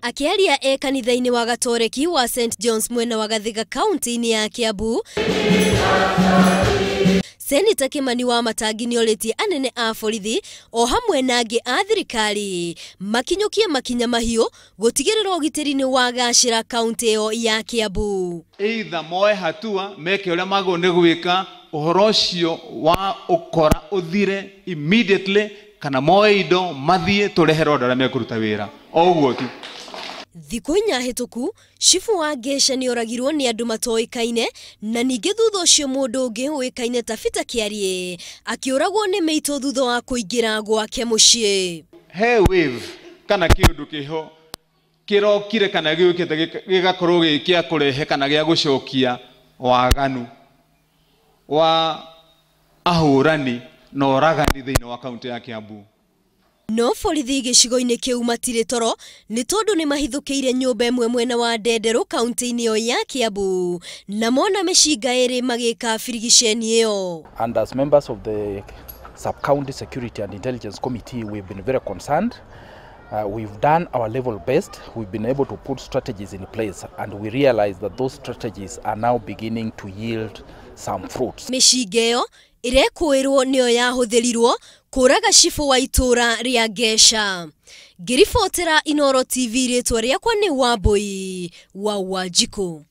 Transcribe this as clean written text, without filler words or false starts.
Akĩaria e kanitha-inĩ wa Gatoreki wa St John's mwena wa Gathiga kaunti-inĩ ya Kiambu, Seneta Kimani wa Matangi nĩorĩtie anene a borithi o hamwe na angĩ a thirikari makinyũkie makinya mahiũ gũtigĩrĩra ũgitĩri nĩ wagacĩra kaunti ĩyo ya Kiambu. Either moe hatua meke ũrĩa magĩrĩirwo nĩ gwĩka ũhoro ũcio wa ũkora ũthire immediately, kana moe indo mathiĩ tũreherwo andũ arĩa mekũruta wĩra o ũguo tu. Thikũ 4 hĩtũku, cibu wa Ngeca nĩoragirwo nĩ andũ matoĩkaine, na ningĩ thutha ũcio mũndũ ũngĩ ũĩkaine ta Peter Kĩarie akĩũragwo nĩ mĩitũ thutha wa kũingĩra gwake mũciĩ. He wave kana kĩũndũ kĩho kĩrokire kana gĩũkĩte gĩgakorwo gĩ kĩa kũrehe kana gĩa gũcokia waganu wa ahũrani na oragani thĩinĩ wa kaunti ya Kiambu. No borithi gĩcigo-inĩ kĩu matirĩ toro nĩ tondũ nĩ mahithũkĩire nyũmba ĩmwe mwena wa Ndenderũ kaunti-inĩ ĩyo ya Kiambu na mona mĩcinga ĩrĩ magĩka birigiceni ĩyo. And as members of the Sub-County Security and Intelligence Committee, we've been very concerned. We've done our level best. We've been able to put strategies in place, and we realize that those strategies are now beginning to yield some fruits. Mĩcinga ĩyo ĩrekũĩrwo nĩyo yahũthĩrirwo kũraga cibũ wa itũra rĩa Ngeca. Ngĩribotera Inooro TV, rĩtwa rĩakwa nĩ Wambui wa Wanjikũ.